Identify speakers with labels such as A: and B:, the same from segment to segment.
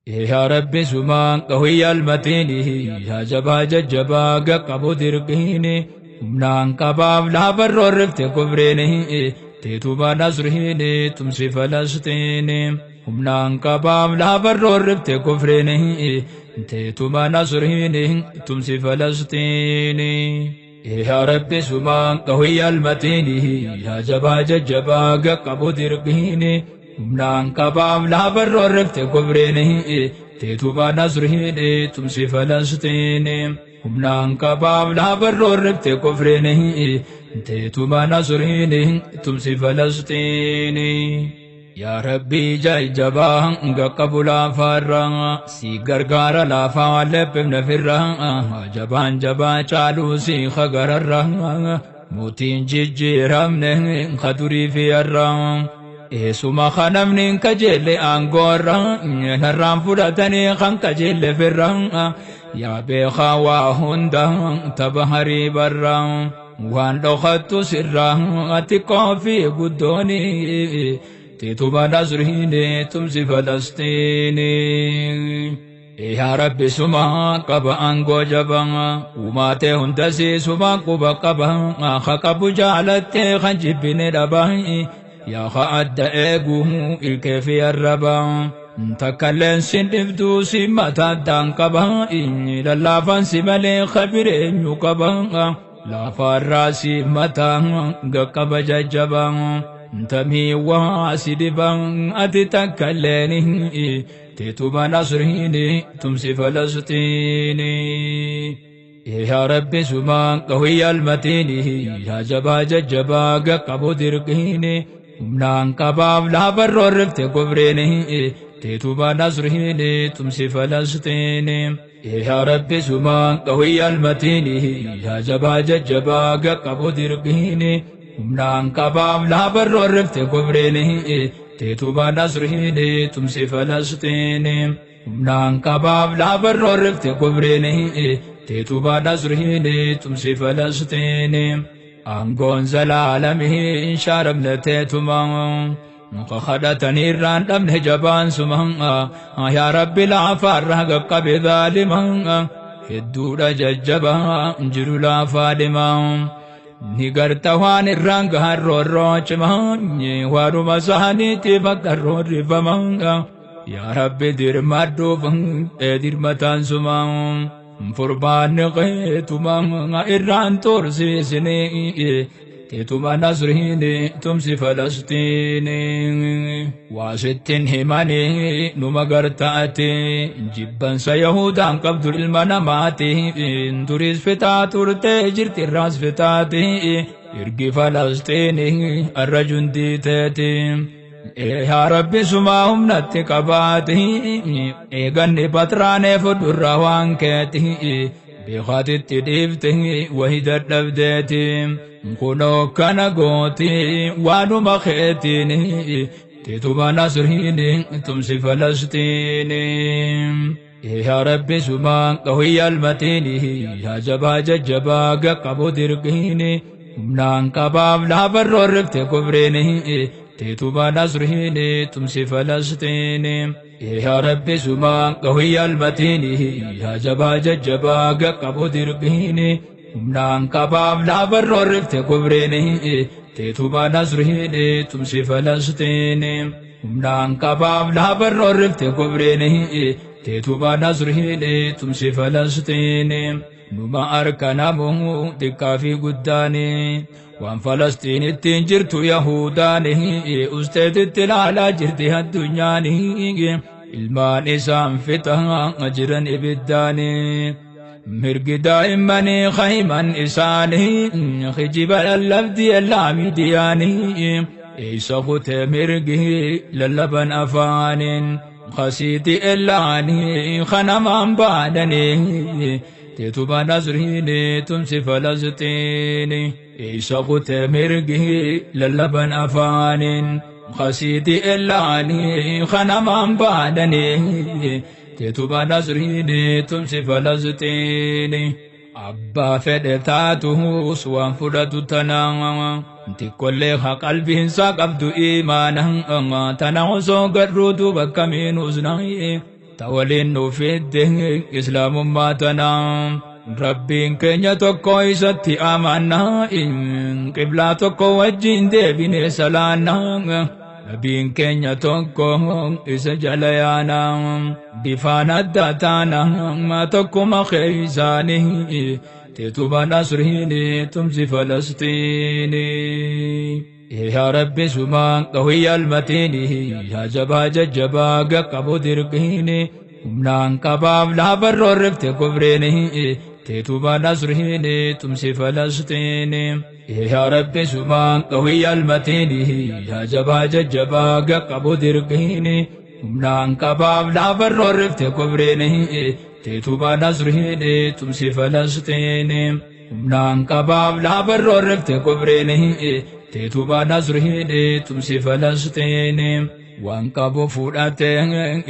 A: Yaa Rabbi sumaan qawiyya almatiini yaa jabaa jajjabaa qaqqabu dirqiini humnaan qabaaf laafa roorrifte kufriini teetuma nasriini tumsi Falastiini humnaan qabaaf laafa roorrifte kufriini teetuma nasriini tumsi Falastiini. Yaa Rabbi sumaan qawiyya almatiini yaa jabaa jajjabaa qaqqabu dirqiini humnaan qabaaf laafa roorrifte kufriini teetuma nasriini tumsi Falastiini humnaan qabaaf laafa roorrifte kufriini teetuma nasriini tumsi Falastiini. Yaa Rabbii jajjabaa qaqqabu laafaarraa si gargaara laafaa lephifne firraa jabaan jabaa caaluu si hagararraa mootiin jijjiiramne kadurii fi har'aa eessuma kanamni hin kajeelle aangoorraa narraan fudhatanii kan kajeelle firraa yaa beekaa waa hunda tapha hariibarraa waan dhokattu sirraa xiqqoo fi guddoonii teetuma nasriini tumsi Falastiini. Yaa Rabbi suma qaba aangoo jabaa uumaatee hundasii suma quba qaba ha qabu jaalattee kan jibbine dhaba yaa ha adda eegu ilkee fi arraba takkalleen sin dhibduu si mataa addaan qaba lallaafan si malee kabireenyu qaba laafaarraa si mataa gaqqaba jajjabaa tamii waa si dhiban ati takkalleen teetuma nasriini tumsi Falastiini. Yaa Rabbi sumaan qawiyya almatiini yaa jabaa jajjabaa qaqqabu dirqiini humnaan qabaaf laafa roorrifte kufriini teetuma nasriini tumsi Falastiini. Yaa Rabbi sumaan qawiyya almatiini yaa jabaa jajjabaa qaqqabu dirqiini humnaan qabaaf laafa roorrifte kufriini teetuma nasriini tumsi Falastiini humnaan qabaaf laafa roorrifte kufriini teetuma nasriini tumsi Falastiini aangoon zalaalamii shaaramne teetuma muka kadhatanii irraan dhabne jabaan suma yaa Rabbi laafaarraa qaqqabe zaalima hedduudha jajjabaa jiru laafaa dhimaa. Ni garta waan irraan gahan roorroo cimaa waanuma isaaniitiif akka roorrifamaa yaa Rabbi dirmadhuuf dirmataan sumaa furmaanni qeetuma irraan tursiisini teetuma nasriini tumsi Falastiini waa sittin himanii numa gartaate jibbansa Yahudaan qabdu ilma namaati duriis fixaa turte jirti irraas fixaati ergi Falastiini arra jundii teeti. Yaa Rabbi sumaa humnatti qabaati eeganni batraanee fudhurra waan keeti beekaatitti dhiifte wahi dadhabdeeti kunoo kana gooti waanuma keetiin teetuma nasriini tumsi Falastiini. Yaa Rabbi sumaan qawiyya almatiini yaa jabaa jajjabaa qaqqabu dirqiini humnaan qabaaf laafa roorrifte kufriini teetuma nasriini tumsi Falastiini. Yaa Rabbi sumaan qawiyya almatiini yaa jabaa jajjabaa qaqqabu dirqiini humnaan qabaaf laafa roorrifte kufriini teetuma nasriini tumsi Falastiini humnaan qabaaf laafa roorrifte kufriini teetuma nasriini tumsi Falastiini. Numa harka namuu xiqqaa fi guddaani waan Falastiinittiin jirtu Yahudaani usteetitti ilaalaa jirti addunyaani ilmaan isaan fixaa jiran ibiddaani. Mirgi daa'immanii kayman isaanii kijiba lallabdi ellaa miidiyaanii eessa kutee mirgi lallaban afaaniin kasiiti ellaanii kanamaan baadanii teetuma nasriini tumsi Falastiini eessa kutee mirgi lallaban afaaniin kasiiti ellaanii kanamaan baadanii teetuma nasriini tumsi Falastiini. Abbaa fedhe taatuus waan fudhatu tanaa xiqqollee haa qalbiinsaa qabdu imaana tana osoo garruutu bakka miinus naayee. Ta waliin nu fidde islaamummaa tanaa. Rabbiin keenya tokko isatti amannaa, qiblaa tokko wajjin deebine salaannaa. Nabiin keenya tokko isa jala yaanaa, bifaan adda taanaa tokkuma keeysaanii. Teetuma nasriini tumsi Falastiini. Yaa Rabbi sumaan qawiyya almatiini, yaa jabaa jajjabaa qaqqabu dirqiini, humnaan qabaaf laafa roorrifte kufriini, teetuma nasriini tumsi Falastiini. Yaa Rabbi sumaan qawiyya almatiini, yaa jabaa jajjabaa qaqqabu dirqiini, humnaan qabaaf laafa roorrifte kufriini, teetuma nasriini tumsi Falastiini. Humnaan qabaaf laafa roorrifte kufriini, teetuma nasriini tumsi Falastiini. Waan qabu fudhate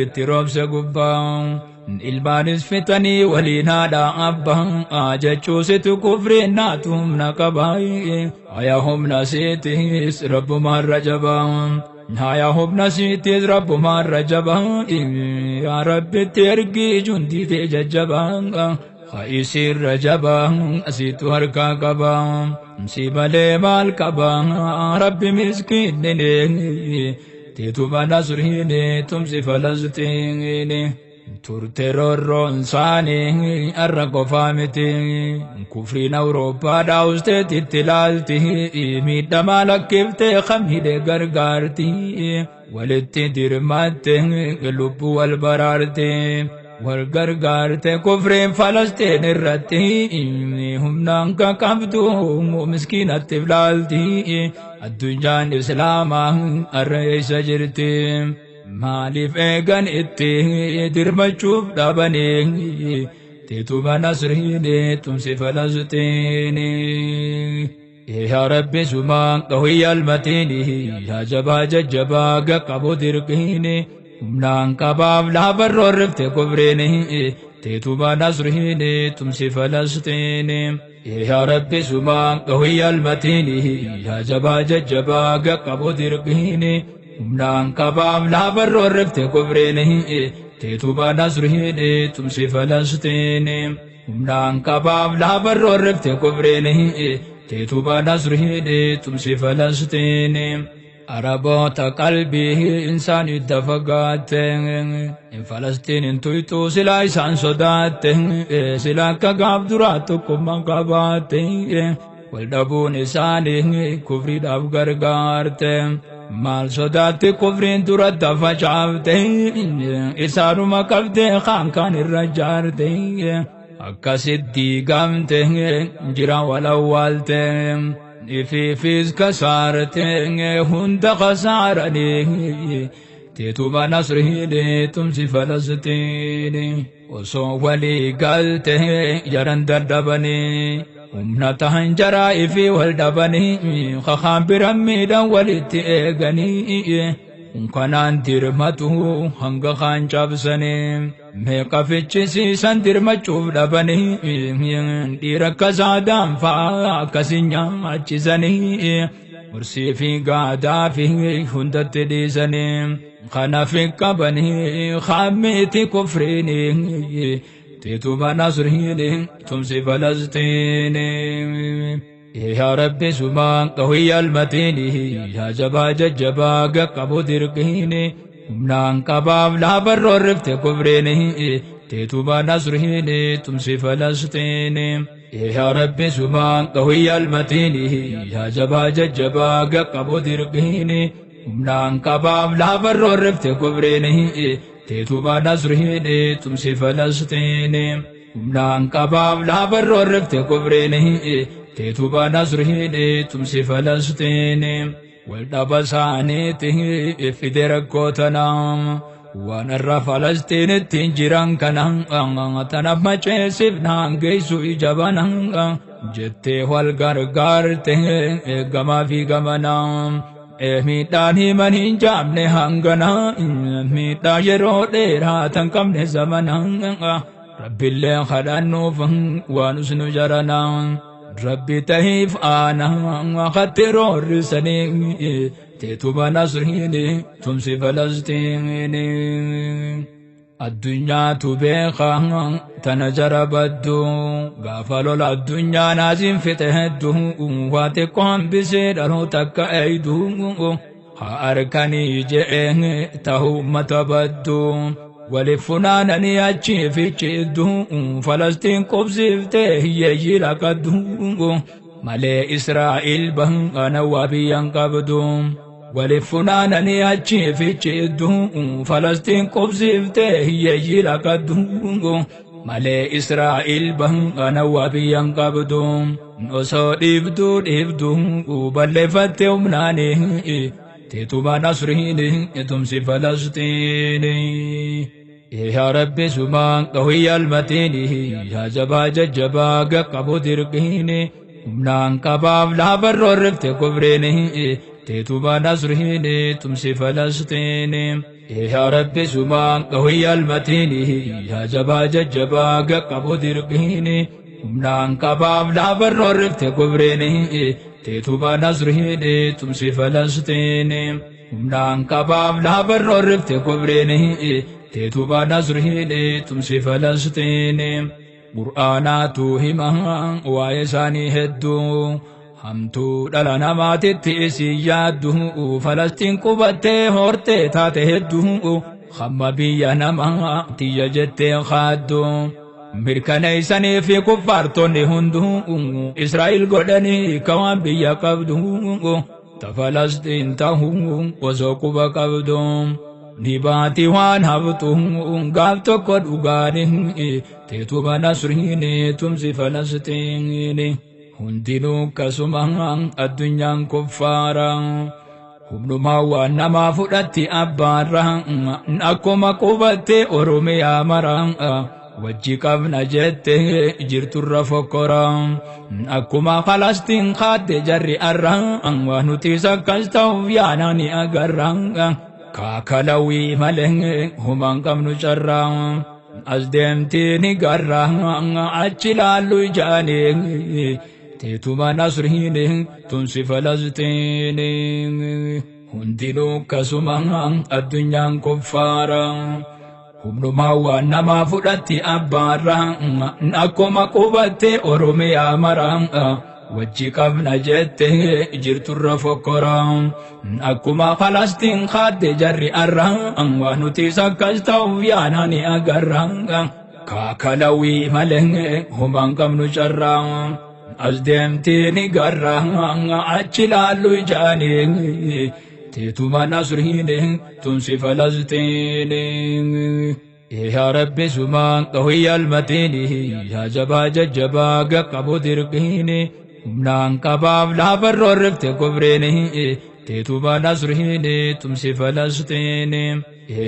A: itti roobse gubbaa, ilmaanis fixanii waliin haadha abbaa jechuusitu kufriin naatu humna qabaa. Haya humna siitis rabbumaarra jabaa, haya humna siitis rabbumaarra jabaa. Yaa Rabbitti ergii jundii tee jajjabaa, Isiirra jabaa asiitu harkaa qabaa, si malee maal qabaa Rabbi miskiinni, teetuma nasriini tumsi Falastiini. Turte roorroon isaanii har'a qofaa miti, kufriin Awurooppaa dhaawusteetitti ilaalti, miidhamaa lakkiftee kamhidhe gargaarti, walitti dirmatte lubbuu wal baraarte, wal gargaarte kufriin Falastiin irratti. Humnaan kan qabdu miskiinatti ilaalti. Addunyaan islaamaa har'a eessa jirti? Maaliif eegan itti dirmachuuf dhabanii? Teetuma nasriini tumsi Falastiini. Yaa Rabbi sumaan qawiyya almatiini, yaa jabaa jajjabaa qaqqabu dirqiini, humnaan qabaaf laafa roorrifte kufriini, teetuma nasriini tumsi Falastiini. Yaa Rabbi sumaan qawiyya almatiini, yaa jabaa jajjabaa qaqqabu dirqiini, humnaan qabaaf laafa roorrifte kufriini, teetuma nasriini tumsi Falastiini. Humnaan qabaaf laafa roorrifte kufriini, teetuma nasriini tumsi Falastiini. Araboota qalbii insaanii dafagaatte, Falastiin hin tuyxuu silaa isaan sodaatte, sila akka gaaf duraa tokkummaa qabaatte. Wal dhabuun isaanii kufriidhaaf gargaarte. Maal sodaatti kufriin dura facaafte? Isaanuma qabdee kaan kaan irra jaarte. Akkasit diigamte jira walawwaalte, ifiifis kasaarte, hunda kasaaranii. Teetuma nasriini tumsi Falastiini. Osoo walii galte jaran dadhabanii, humna tahan jaraa ifii wal dhabanii, kakaan bira miidhan walitti eeganii, kanaan dirmatu hanga kaan cabsanii, meeqa fichisiisan dirmachuuf dhabanii, dhiira akka saadaan fa'aa akkasin nyaachisanii, mursii fi gaadaa fi hundatti dhiisanii, kana fi qabanii haammiiti kufriini, teetuma nasriini tumsi Falastiini. Yaa Rabbi sumaan qawiyya almatiini, yaa jabaa jajjabaa qaqqabu dirqiini, humnaan qabaaf laafa roorrifte kufriini, teetuma nasriini tumsi Falastiini. Yaa Rabbi sumaan qawiyya almatiini, yaa jabaa jajjabaa qaqqabu dirqiini, humnaan qabaaf laafa roorrifte kufriini, teetuma nasriini tumsi Falastiini. Humnaan qabaaf laafa roorrifte kufriini, teetuma nasriini tumsi Falastiini. Wal dhaba isaaniiti fide rakkoo tanaa, waan irra Falastiinitti jiran kana, tanaaf maceessifnaan geessu ija bana jettee wal gargaarte gamaa fi gamanaa. Miidhaan himan hin jaamne hangana, miidhaa yeroo dheeraa tan qabne zamana. Rabbiillee kadhannuuf waan usnu jaranaa, Rabbi tahiif aana hatti roorrisanii, teetuma nasriini tumsi Falastiini. Addunyaatu beeka tana jara baddu gaafa lola addunyaa naasiin fixe hedduu waa xiqqoo hambisee dhaloota akka eeydu haa arkanii je'ee ta'uu ummata baddu waliif funaananii achii fichiiddu Falastiin qubsiiftee hiyyeeyyii laqaddu malee Israa'il bahana waa biyyan qabdu. Waliif funaananii achii fichiiddu Falastiin qubsiiftee hiyyeeyyii laqaddu malee Israa'il bahana waa biyyan qabdu. Osoo dhiibduu dhiibduu balleeffatte humnaanii teetuma nasriini tumsi Falastiini. Yaa Rabbi sumaan qawiyya almatiini yaa jabaa jajjabaa qaqqabu dirqiini humnaan qabaaf laafa roorrifte kufriini teetuma nasriini tumsi Falastiini. Yaa Rabbi sumaan qawiyya almatiini yaa jabaa jajjabaa qaqqabu dirqiini humnaan qabaaf laafa roorrifte kufriini teetuma nasriini tumsi Falastiini. Humnaan qabaaf laafa roorrifte kufriini teetuma nasriini tumsi Falastiini. Qur'aanaatu hima waa'ee isaanii hedduu hamtuu dhala namaatitti isin yaaddu Falastiin qubattee hortee taate hedduu hamma biyya namaa tiyya jettee kaaddu. Mirkaneessanii fi kuffaartonni hunduu Israa'el godhanii ka waan biyya qabdu ta Falastiin ta'uu osoo quba qabdu. Ni baati waan haftu gaaf tokko dhugaani teetuma nasriini tumsi Falastiini. Hundinuu akkasuma addunyaan kuffaara. Humnumaa waan namaa fudhatti abbaarra akkuma qubatte Oromiyaa mara wajji qabna jette jirturra fokkora akkuma Falastiin kaadde jarri arra waan nutis akkas ta'uuf yaana ni agarra kaakalawii malee humaan qabnu carra as deemtii ni garra achi laallu ijaanii teetuma nasriini tumsi Falastiini. Hundinuu akkasuma addunyaan kuffaara. Humnumaa waan namaa fudhatti abbaarra akkuma qubatte Oromiyaa mara wajji qabna jette jirturra fokkora akkuma Falastiin kaadde jarri arra waan nutis akkas ta'uuf yaana ni agarra kaakalawii malee humaan qabnu carra as deemtii ni garra achi laallu ijaanii teetuma nasriini tumsi Falastiini. Yaa Rabbi sumaan qawiyya almatiini yaa jabaa jajjabaa qaqqabu dirqiini humnaan qabaaf laafa roorrifte kufriini teetuma nasriini tumsi Falastiini.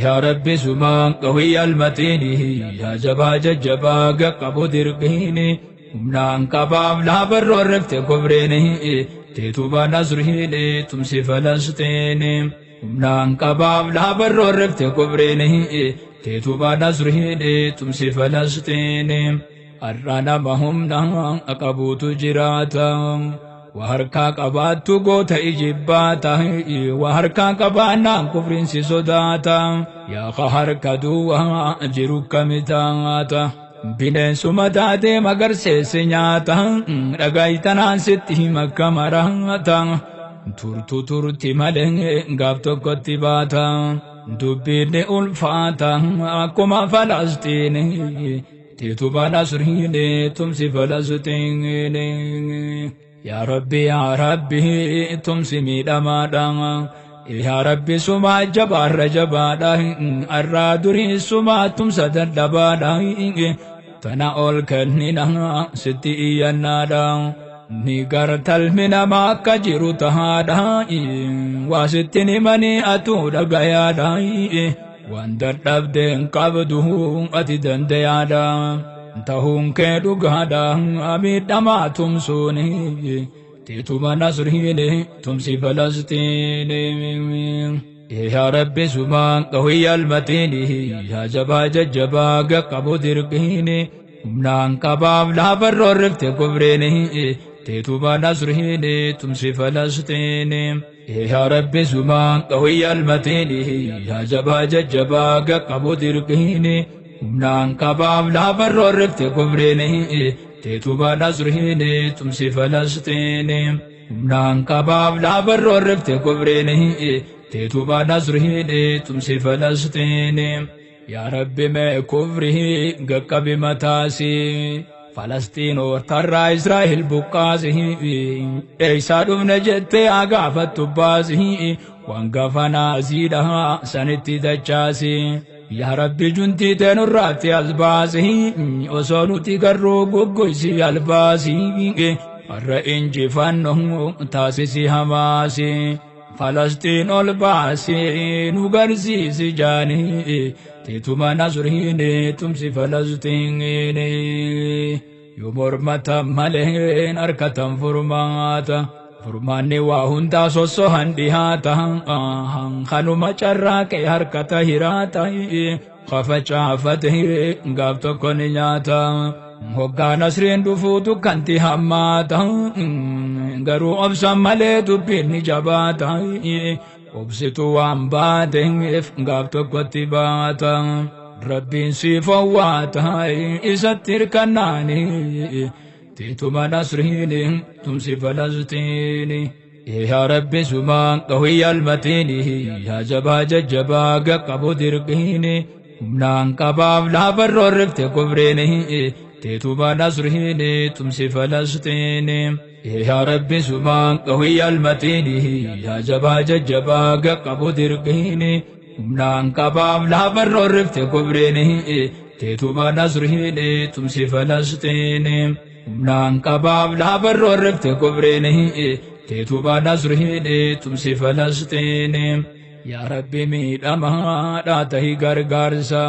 A: Yaa Rabbi sumaan qawiyya almatiini yaa jabaa jajjabaa qaqqabu dirqiini humnaan qabaaf laafa roorrifte kufriini teetuma nasriini tumsi Falastiini. Humnaan qabaaf laafa roorrifte kufriini teetuma nasriini tumsi Falastiini. Har'a nama humna qabuutu jiraata. Waa harkaa qabaattu goota ijibbaata. Waa harkaa qabaannaan kufriin si sodaata. Yaa harka duwwaa jiru kamitaata. Bineensuma taatee magarseesse nyaata. Dhagaayitanaan sitti hima akka maraata. Turtu turti malee gaaf tokkotti baata. Dubbiin ni ulfaata akkuma Falastiini. Teetuma nasriini tumsi Falastiini. Yaa Rabbi yaa Rabbi tumsi miidhamaadha. Yaa Rabbi sumaa jabaarra jabaadha. Arraa durii sumaa tumsa dadhabaadha. Tana ol kennina sitti iyyannaadha. Ni gartalmi nama akka jiru tahaadha. Waa sitti himanii atuu dhagayaadha. Waan dadhabde hin qabdu ati dandayaadha. Tahuun kee dhugaadha miidhamaa tumsuuni. Teetuma nasriini tumsi Falastiini. Yaa Rabbi sumaan qawiyya almatiini yaa jabaa jajjabaa qaqqabu dirqiini humnaan qabaaf laafa roorrifte kufriini teetuma nasriini tumsi Falastiini. Yaa Rabbi sumaan qawiyya almatiini yaa jabaa jajjabaa qaqqabu dirqiini humnaan qabaaf lafa roorrifte kufriini teetuma nasriini tumsi Falastiini humnaan qabaaf lafa roorrifte kufriini teetuma nasriini tumsi Falastiini. Yaa Rabbi mee kufrii qaqqabi mataasii Falastiin tarraa Israa'el buqqaasii eeysaa dhufne jettee haa gaafattu baasii waan gaafa naaziidha sanitti dachaasii. Yaa Rabbi juntii teenurraatti as baasii osoo nuti garruu goggoysii albaasii har'a injifannoo taasisi Hamaasii. Falastiin ol baasii nu garsiisi jaanii teetuma nasriini tumsi Falastiini. Yoo mormatan maleen harkatan furmaata. Furmaanni waa hundaa sossohan dhihaata. Kanuma carraaqee harkata hiraata. Kafacaafate gaaf tokko ni nyaata. Hoggaa nasriin dhufuu dukkanti hammaata. Garuu obsan malee dubbiin ni jabaata. Obsitu waan baateef gaaf tokkotti baata. Rabbiin siif owwaata isatti hirkannaani. Teetuma nasriini tumsi Falastiini. Yaa Rabbi sumaan qawiyya almatiini yaa jabaa jajjabaa qaqqabu dirqiini humnaan qabaaf lafa roorrifte kufriini teetuma nasriini tumsi Falastiini. Yaa Rabbi sumaan qawiyya almatiini yaa jabaa jajjabaa qaqqabu dirqiini humnaan qabaaf lafa roorrifte kufriini teetuma nasriini tumsi Falastiini. Humnaan qabaaf lafa roorrifte kufriini teetuma nasriini tumsi Falastiini. Yaa Rabbi miidhamaadhaa tahi gargaarsa.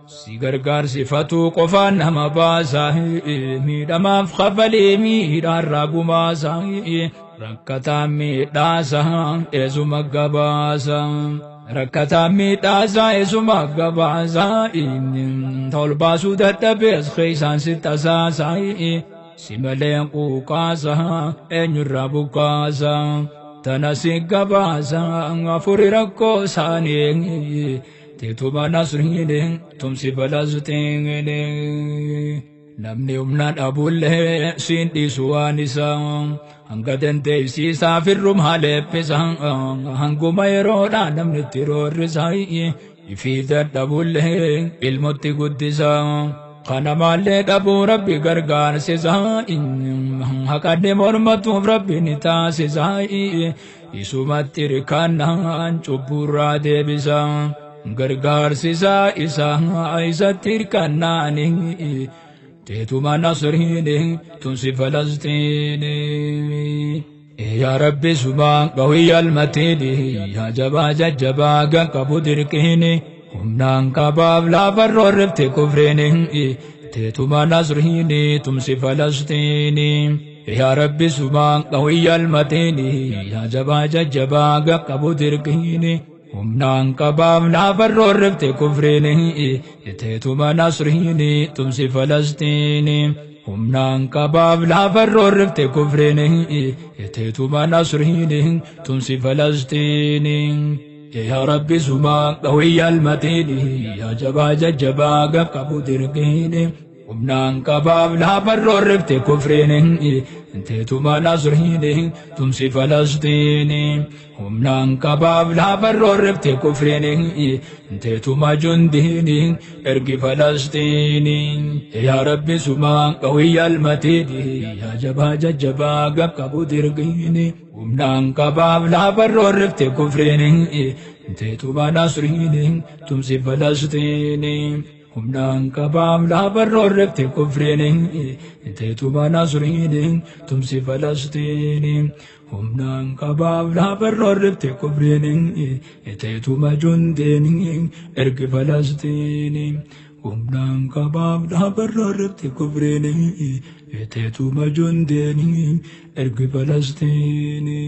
A: Si gargaarsifatuu qofaan nama baasa. Miidhamaaf kafalee miidhaarraa gumaasa. Rakkataan miidhaasa eesuma gabaasa. Rakkataan miidhaasa eesuma gabaasa. Tol baasuu dadhabees keeysaan si tasaasa. Si malee quuqaasa eenyurraa bukkaasa. Tana si gabaasa afuri rakkoo isaanii. Teetuma nasriini tumsi Falastiini. Namni humna dhabullee siin dhiisu waan isaa. Hanga dandeessisaa firrum haleebbisa. Hanguma yeroodhaa namni itti roorrisa. Ifii dadhabullee ilmotti guddisa. Kana maallee dhabuu Rabbi gargaarsisa. Haqanni mormatuuf Rabbi ni taasisa. Isumatti hirkannaan cubburraa deebisa. Gargaarsisa isaa isatti hirkannaani. Teetuma nasriini tumsi Falastiini. Yaa Rabbi sumaan qawiyya almatiini yaa jabaa jajjabaa qaqqabu dirqiini humnaan qabaaf lafa roorrifte kufriini teetuma nasriini tumsi Falastiini. Yaa Rabbi sumaan qawiyya almatiini yaa jabaa jajjabaa qaqqabu dirqiini humnaan qabaaf lafa roorrifte kufriini teetuma nasriini tumsi Falastiini. Humnaan qabaaf lafa roorrifte kufriini teetuma nasriini tumsi Falastiini. Yaa Rabbi sumaan qawiyya almatiini yaa jabaa jajjabaa qaqqabu dirqiini humnaan qabaaf lafa roorrifte kufriini teetuma nasriini tumsi Falastiini. Humnaan qabaaf lafa roorrifte kufriini teetuma jundiini ergi Falastiini. Yaa Rabbi sumaan qawiyya almatiini yaa jabaa jajjabaa qaqqabu dirqiini humnaan qabaaf lafa roorrifte kufriini teetuma nasriini tumsi Falastiini. Humnaan qabaaf lafa roorrifte kufriini teetuma nasriini tumsi Falastiini. Humnaan qabaaf lafa roorrifte kufriini teetuma jundiini ergi Falastiini. Humnaan qabaaf lafa roorrifte kufriini teetuma jundiini ergi Falastiini.